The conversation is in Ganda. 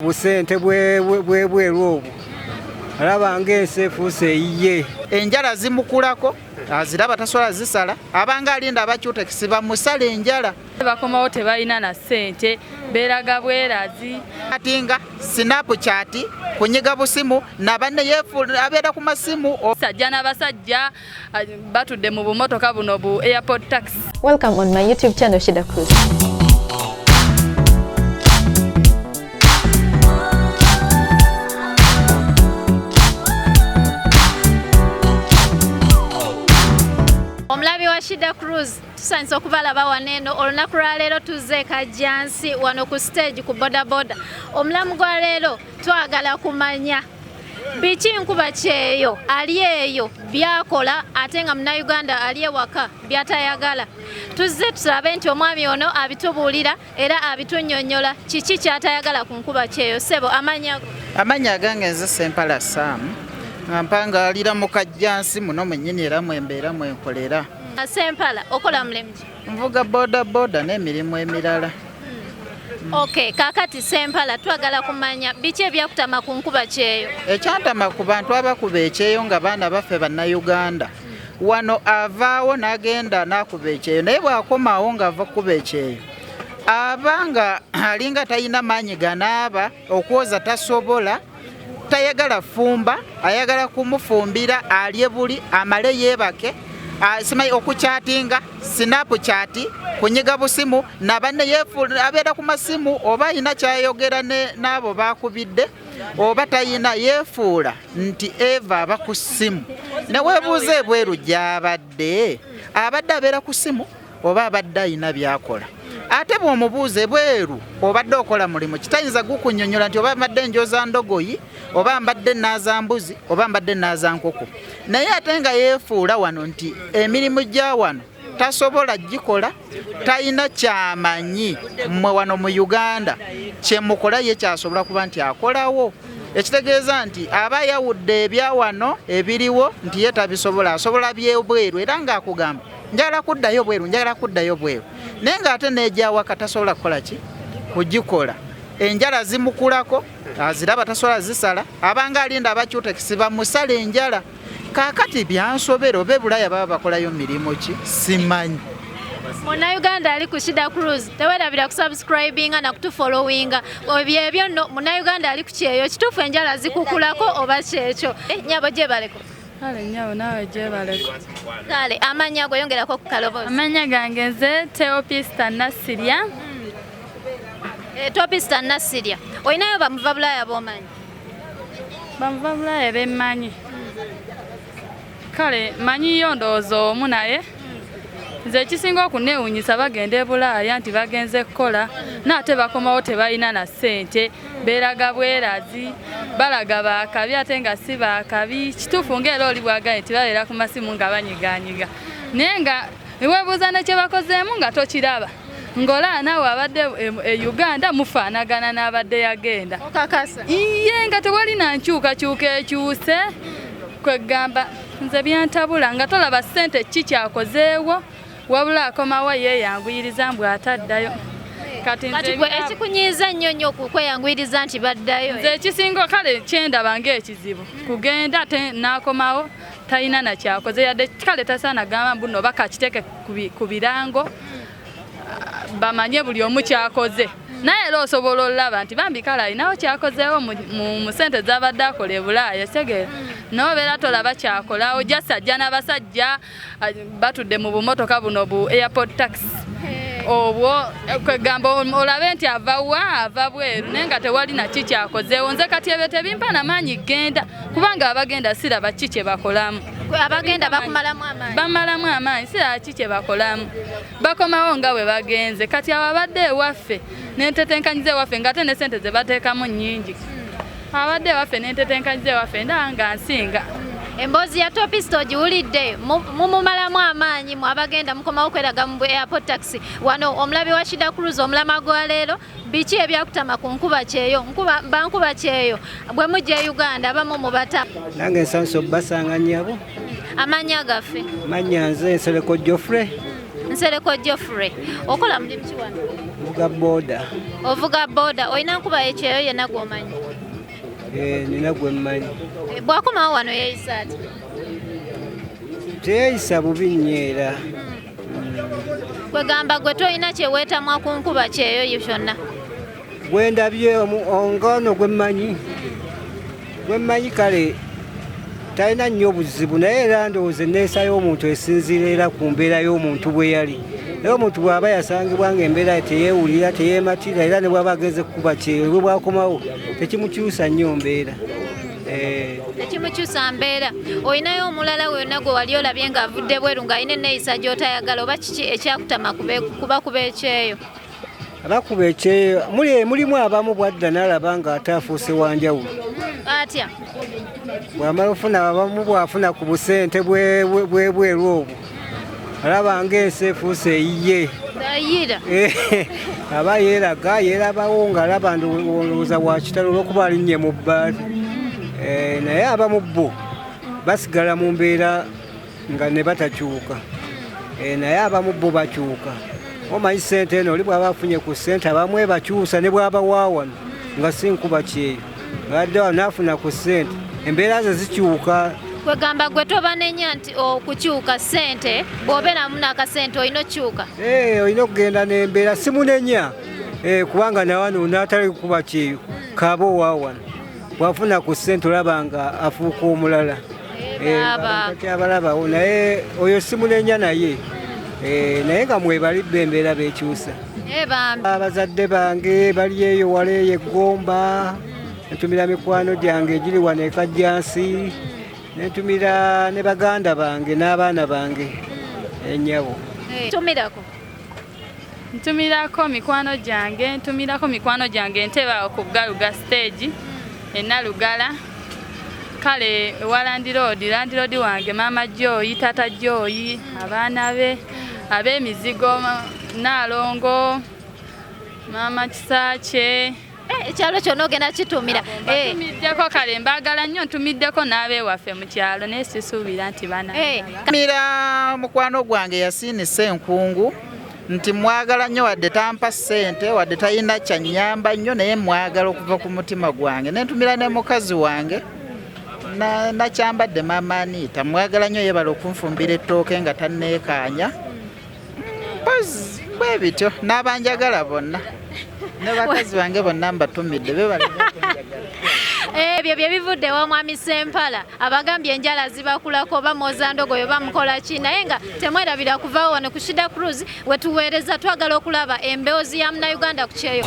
Busente bwebweru obwo alaba ng'ensi efuuse eyiye. Enjala zimukulako aziraba tasobola zisala, abanga alinda abakyutekisi bamusala enjala. Bakomawo tebalina na ssente, beeraga bwerazi. Ati nga Snapchat kunyiga busimu nabanne abeera ku masimu. Sajja n'abasajja batudde mu bumotoka buno bu airport taxi. Welcome on my YouTube channel Shida Cruz. Omulabi wa Shida Cruz, tusanyusa okubalaba wano eno olunaku lwa leero. Tuzze Kajjansi wano ku stage ku bodaboda. Omulamu gwa leero twagala kumanya biki nkuba kyeyo ali eyo byakola ate nga munnayuganda ali ewaka byatayagala. Tuzze tulabe nti omwami ono abitubuulira era abitunnyonnyola kiki kyatayagala ku nkuba kyeyo. Ssebo, amannya go? Amannya agange nze Sempala Sam, nga mpangalira mu Kajjansi muno mwennyini, era mwembeera mwenkolera. Sempala, okola mulimu ki? Nvuga boda boda n'emirimu emirala. Ok, kaakati Sempala, twagala kumanya biki ebyakutama ku nkuba kyeyo. Ekyantama ku bantu abakuba ekyeyo nga baana baffe bannayuganda wano, avaawo n'agenda n'akuba ekyeyo, naye bw'akomawo ng'ava kukuba ekyeyo aba nga alinga talina maanyi ganaaba, okwoza tasobola, tayagala fumba, ayagala kumufumbira alye buli amale yeebake. Simanyi okukyatinga, Snapchat, kunyiga busimu nabanne, abeera ku masimu, oba alina kyayogera n'abo bakubidde oba tayina, yeefuula nti eva aba ku ssimu. Neweebuuza ebweru gy'abadde, abadde abeera ku ssimu oba abadde ayina byakola? Ate bw'omubuuza ebweru obadde okola mulimu, kitayinza gukunnyonnyola nti oba mbadde njoza ndogoyi, oba mbadde naaza mbuzi, oba mbadde naaza nkoko. Naye ate nga yeefuula wano nti emirimu gya wano tasobola gikola, talina kyamanyi. Mmwe wano mu Uganda kyemukola ye kyasobola kuba nti akolawo, ekitegeeza nti aba ayawudde ebya wano ebiriwo nti ye tabisobola, asobola byebweru. Era ng'akugamba njagala kuddayo bweru, njagala kuddayo bweru, naye ng'ate n'egyawaka tasobola kukola ki kugikola. Enjala zimukulako aziraba tasobola zisala, abanga alinda abakyutekisi bamusala enjala. Kaakati byansobera, oba ebulaaya baba bakolayo mirimu ki, simanyi. Munnayuganda ali ku Shida Cruz, tewerabira kusubscribinga na kutufollowinga. Ebyo ebyo nno, munnayuganda ali ku kyeyo, kituufu enjala zikukulako oba kyekyo? Nyabo, gyebaleko. Kale nnyabo, naawe gyebaleko. Kale, amannya go, yongerako ku kaloboozi. Amannya gange nze Teopista Nassirya. Topista Nassirya, olinayo bamuva bulaaya b'omanyi? Bamuva bulaaya bemmanyi, kale manyiyo ndowooza omu, naye nze ekisinga okuneewunyisa, bagenda e Bulaaya nti bagenze kukola, naate bakomawo tebalina na ssente, beeraga bwerazi, balaga baakabi ate nga si baakabi. Kituufu ngaera oli bwagaye nti babeera ku masimu nga banyiganyiga, naye nga weebuuza ne kye bakozeemu nga tokiraba, ng'olaba naawe abadde e Uganda mufaanagana n'abadde yagenda. Okakasa? Iye, nga tewali na nkyukakyuka ekyuse. Kwegamba nze byantabula nga tolaba ssente ki kyakozeewo, wabula akomawo yeeyanguyiriza mbu ataddayo. Kati nze Kati gwe ekikunyiiza ennyo nnyo ku kweyanguyiriza nti baddayo? Nze ekisinga kale kyendaba ng'ekizibu kugenda ate n'akomawo talina nakyakoze yadde. Kale tasaana gamba mbu no bakakiteeke ku birango bamanye buli omu kyakoze, naye era osobola olaba nti bambi kale alinawo kyakozeewo mu sente z'abadde akola e Bulaaya. Kitegeera nobeera tolaba kyakolawo, jasajja n'abasajja batudde mu bumotoka buno bu airport taxi obwo. Kwegamba olabe nti ava wa, ava bweru, naye nga tewali naki kyakozeewo. Nze kati ebyo tebimpa namaanyi genda, kubanga abagenda siraba ki kye bakolamu. Gwe abagenda bakumalamu amaanyi? Bamalamu amaanyi, siraba ki kye bakolamu, bakomawo nga bwe bagenze. Kati abo abadde ewaffe nentetenkanyiza ewaffe, nga ate ne sente ze bateekamu nnyingi, abadde ewaffe nentetenkanyiza ewaffe, ndaba nga nsinga. Emboozi ya Topista ogiwulidde. Mumumalamu amaanyi mu abagenda mukomawo kweraga mu airport taxi. Wano omulabi wa Shida Cruz, omulama gwa leero, biki ebyakutama ku nkuba kyeyo, nkuba bankuba kyeyo bwe mujja e Uganda abamu mubata? Nange nsanyusa obbasanga, nnyabo. Amannya gaffe? Mannya nze Nsereko Joffrey. Nsereko Geoffrey, okola mulimu ki wano? Nvuga boda. Ovuga boda, olina nkuba ekyeyo yenna gw'omanyi? Eh, nina gwe mmanyi. Eh, bw'akomawo wano yeeyisa ati? Teyeeyisa bubi nnyo era. Kwegamba gwe tolina kye weetamwa ku nkuba kyeyo yo kyonna? Gwe ndabye nga ono gwe mmanyi, gwe mmanyi kale talina nnyo buzibu, naye era ndowooza enneesa y'omuntu esinziira era ku mbeera y'omuntu bwe yali. Naye omuntu bw'aba yasangibwa ng'embeera ye teyeewulira, teyeematira, era ne bw'aba agenze kukuba kyeyo, bwe bwakomawo tekimukyusa nnyo mbeera. Eh. Tekimukyusa mbeera. Olinayo omulala wonna gwe wali olabye ng'avudde bweru ng'alina enneeyisa gy'otayagala oba kiki ekyakutama kuba kuba ekyeyo? Abakuba ekyeyo mulimu abamu bwadda n'alaba ng'ate afuuse wa njawulo. Atya? Bw'amala ofuna abamu bw'afuna ku busente bw'ebweru obwo alaba ng'ensi efuuse eyiye. Ayira. Aba yeeraga yeerabawo ng'alaba ndowooza wa kitalo olw'okuba alinnye mu bbaati. Naye abamu bo basigala mu mbeera nga ne batakyuka. Naye abamu bo bakyuka. Omanyi ssente eno oli bw'aba afunye ku ssente abamu ebakyusa ne bw'aba wa wano nga si nkuba kyeyo ng'adde wano n'afuna ku ssente embeera ze zikyuka. Kwegamba gwe tobanenya nti okukyuka ssente bw'obeeramu n'akasente olina okukyuka? Olina okugenda n'embeera simunenya. Kubanga na wano n'atali kukuba kyeyo kaaba owa wano bw'afuna ku ssente olaba nga afuuka omulala. Takyabalabawo naye oyo simunenya naye. Naye nga mwebali bo embeera beekyusa. Abazadde bange bali eyo wala eyo e Ggomba, ntumira mikwano gyange egiri wano e Kajjansi, ne ntumira ne baganda bange n'abaana bange ennyabo. Ntumirako. Ntumirako mikwano gyange, ntumirako mikwano gyange Entebbe awo ku Galuga stage e Nalugala. Kale ewa landiroodi, landiroodi wange maama Joy, taata Joy, abaana be, ab'emizigo Nnaalongo, maama Kisaakye. Ekyalo kyonna ogenda kitumira. Ntumiddeko kale mbaagala nnyo, ntumiddeko n'abeewaffe mu kyalo naye sisuubira nti bana. Ntumira mukwano gwange Yasiini Ssenkungu nti mwagala nnyo wadde tampa ssente wadde talina kyannyamba nnyo naye mwagala okuva ku mutima gwange. Ne ntumira ne mukazi wange nakyambadde maama Anita, mwagala nnyo yeebale okunfumbira ettooke nga tanneekaanya. Mpozi bwe bityo n'abanjagala bonna ne bakazi bange bonna mbatumidde beebale okunjagala. Ebyo bye bivudde ewa Mwami Ssempala abagambye enjala zibakulako oba mwoza ndogoyi oba mukola ki, naye nga temwerabira kuvaawo wano ku Shida Cruise we tuweereza. Twagala okulaba emboozi ya Munnayuganda ku kyeyo.